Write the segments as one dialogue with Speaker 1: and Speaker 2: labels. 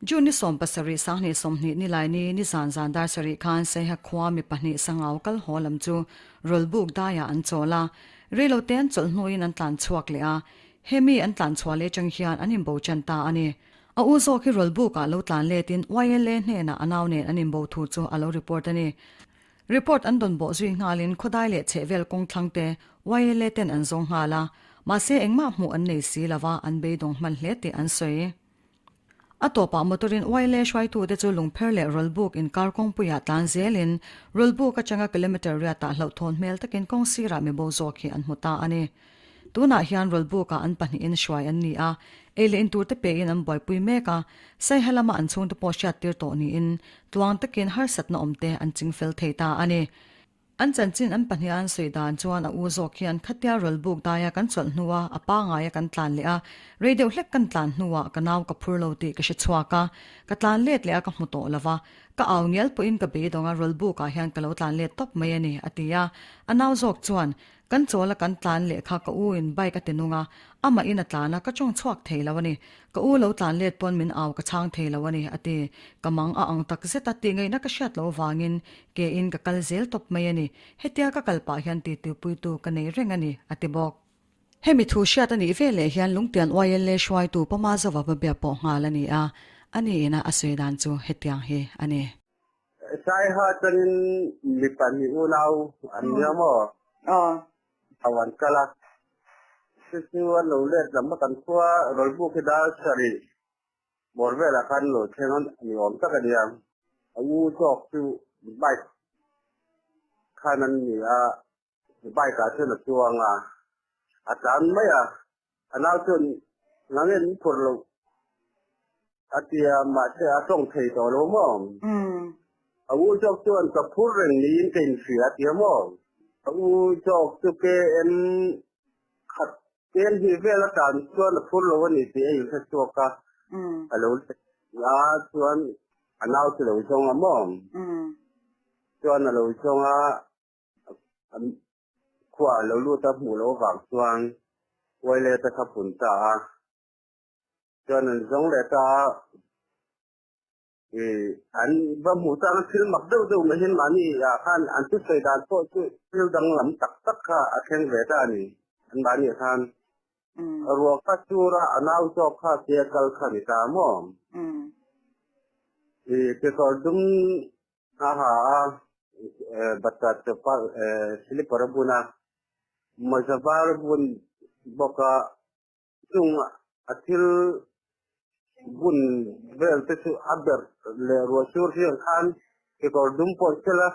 Speaker 1: June ni 17 2020 nilaini nizan zan dar sarih khan Saiha khua mi pahnih sangau kal haw lam chu Rawlbuk daiah an chawl a, reilote an chawlh hnuin an tlan chhuak leh a, hemi an tlan chhuah leh atang hian an inbo tan ta a ni. A u zawk hi Rawlbukah lo tlan letin YLA hnenah a nau nen an inbo thu chu a lo report a ni. Report an dawn bawh zui nghalin khawdai leh chhehvel kawng thlangte YLA ten an zawng nghal a, mahse engmah hmuh an nei si lova an beidawng hman hle tih an sawi. A tawpah motor-in YLA hruaitute chu lungpher leh rawlbuk inkar kawngpuiah tlan zelin rawlbuk atanga kilometre riatah hlauhthawn hmel takin kawng sirah mibo zawk hi an hmu ta a ni. Tunah hian rawlbukah an pahnihin hruai an ni a, ei leh inturte pein an buaipui mek a, Saiha lama an chhungte pawh hriattir tawh niin tluang takin harsatna awmte an chingfel thei ta a ni. An chanchin an pahniha an sawi dan chuan a u zawk hian khatia rawlbuk daia kan chawlh hnua a pangaia kan tlan leh a, rei deuh hlek kan tlan hnuah ka nau ka phur lo tih ka hre chhuak a, ka tlan let leh a ka hmu tawh lo va, ka au ngial pawhin ka beidawng a rawlbukah hian ka lo tlan let tawp mai a ni, a ti a. A nau zawk chuan Kan chawl a kan tlan leh kha ka u in bike a ti nung a, amah in a tlan a, ka tawng chhuak thei lo a ni. Ka u lo tlan let pawn min au ka chhang thei lo a ni, a ti. Ka mang a ang tak zet a, tih ngaihna ka hriat loh vangin ke in ka kal zel tawp mai a ni. Hetia ka kal pah hian titipuitu ka nei reng a ni, a ti bawk. Hemi thu hriat a nih veleh hian Lungtian YLA hruaitu Pama Zova va bia pawh nghal a ni a, a ni ina a sawi dan chu hetiang hi a ni.
Speaker 2: Saiha atangin mi pahnih unau an nia maw?
Speaker 3: Aw.
Speaker 2: Ho an kal a. Chu chu an lo let lam a kan khua Rawlbuk hi dar sarih bawr velah khan lo thleng a ni awm tak a nia. A u zawk chu bike khan an ni a, bike ah chuan a chuang a, a tlan mai a, a nau chuan ngang in phur loh a ti a, mahse a tawng thei tawh lo maw? A u zawk chuan ka phur reng niin ka inhria a ti a maw? A u zawk chu KM khat KM hnih vel a tlan chuan a phur lo a ni tih a inhre chhuak a, a lo a chuan a nau chu lo zawng a maw? Chuan a lo zawng a. Khua a lo lut a hmuh loh avang chuan Uaile te kha pun ta a, chuan an zawng leh ta a, ih an va hmuh chang a thil mak deuh deuh mai hian mahni ah khan an thusawi dan pawh chu thil danglam tak tak kha a thleng ve ta a ni an mahni ah khan. Ruah kha sur a, a nau zawk kha tia kal kha ni ta maw? Ih kekawr dum A ha a, bata chawpal slipper a bun a, mawza var a bun bawk a, chung a thil bun vel te chu a berh leh ruah sur hian khan kekawr dum pawh chel a,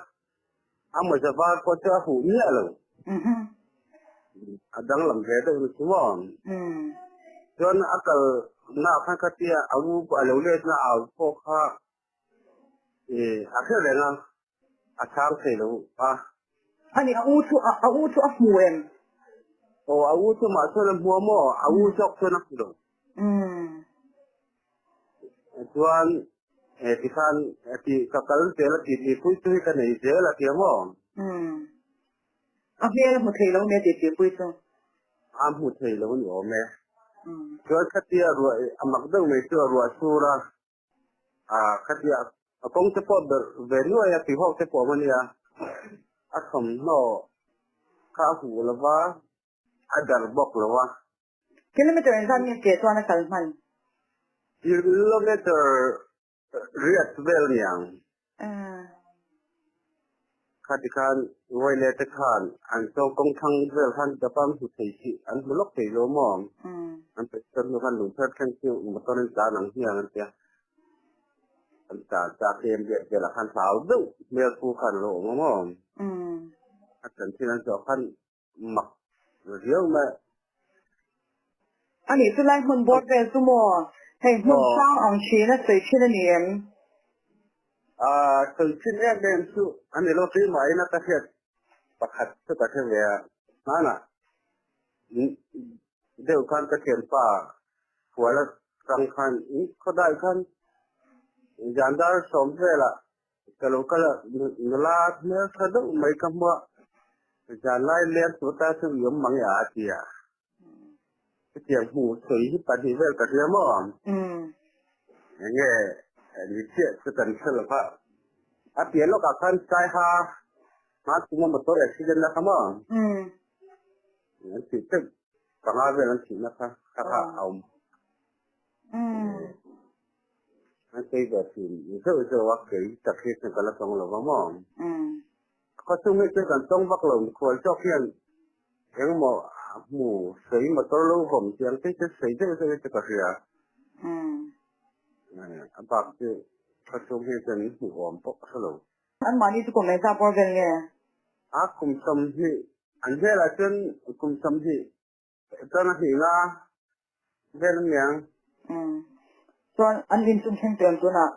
Speaker 2: a mawza var pawh chu a huh miah lo. A danglam ve deuh ni chu maw? Chuan a kal na khan khatia a u a lo let na au pawh kha A hre reng a, a chhang thei lo a.
Speaker 3: Ani a u chu a u chu a hmu em?
Speaker 2: Aw a u chu mah chuan a hmu a maw? A u zawk chuan a hmu lo. Chuan tikhan ti ka kal zel a ti ti pui chu hi ka nei zel a ti a maw?
Speaker 3: A hmel a hmu thei lo nia ti ti pui chu.
Speaker 2: A hmu thei lo a ni awm e. Chuan khatia ruah a mak deuh mai chu a ruah sur a. A khatia a kawng te pawh berh ve nuai a tihawk te pawh awm a nia. A thawmhnaw kha a huh lo va, a dar bawk lo a.
Speaker 3: Kilometer engzat nge ke chuan a kal hman?
Speaker 2: Kilometer riat vel niang. Khati khan Vaile te khan an chaw kawng thlang vel khan Japan hmu thei si an hmu lawk thei lo maw? An petrol hnu khan lungpher thleng chu motor in tlan ang hmiang an tia. An tlan ta kem vel velah khan hlau deuh hmel pu khan a lo awm a maw? A chanchin an zawh khan mak riau mai.
Speaker 3: A nih chu lai hmun bawr vel chu maw? Hei hmun sang ang thin a sawi thin a ni em?
Speaker 2: Aaa sawi thin em em chu a ni lo keimah in a ka hriat pakhat chu ka hre ve a hmanah deuh khan ka thianpa hual atang khan khawdai khan zandar sawm velah Ka lo kal a, nula hmel tha deuh mai ka hmu a, zanlai leng tur ta chu i awm mang e a ti a. Hetiang hmu sawi hi pahnih vel ka hria maw? Enge ni chiah chu kan hre lo va, a pian lawkah khan Saiha hma chunga motor accident na kha maw? An thih teuh panga vel an thihna kha kha kha a awm. An sawi ve thin zeuh zeuh a, kei tak hi chuan ka la tawng lo va maw? Khawchhung hi chu kan tawng vak lo, mikhual zawk hian engmaw hmu sawi motor lo vawm chiang te chu sawi deuh deuh hi chu ka hria. A bak chu khawchhung hi chuan hmuh awm pawh ka hre lo.
Speaker 3: An mahni chu kum engzah bawr vel nge?
Speaker 2: A kum 20, an velah chuan kum 20 chuan a hnih nga vel a niang.
Speaker 3: Chuan an inchung thleng tawh em tunah?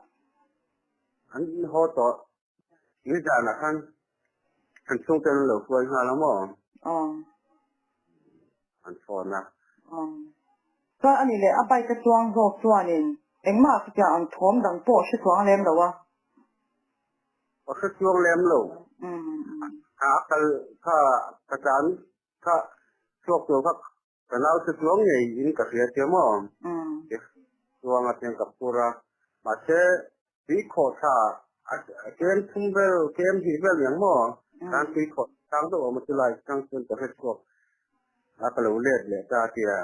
Speaker 2: An haw tawh. Nizanah khan an chhungte an lo hruai nghal a maw?
Speaker 3: Aw.
Speaker 2: An phone a.
Speaker 3: Aw. Chuan ani leh a bike a chuang zawk chuanin engmah chutiang ang thawm dang pawh hre chuang lem lo a.
Speaker 2: Aw hre chuang lem lo. A kal kha ka tlan kha chhuak tur kha Ka nau chu tluang ngei in ka hria tia maw? Tluang a tiang ka phur a, mahse tui khawh tha a kem thum vel, kem hnih vel niang maw? Khan tui khawh chang deuh awm a chulai chang chuan ka hre chhuak a, ka lo let leh ta a tia.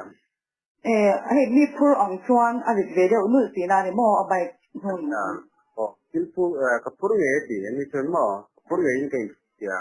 Speaker 3: E, hei mi phur ang chuan a rit ve deuh nulh tihna a ni maw a bike hmun?
Speaker 2: Aw, thil phur, ka phur ngei a ti a ni chuan maw? Ka phur ngeiin ka inhria.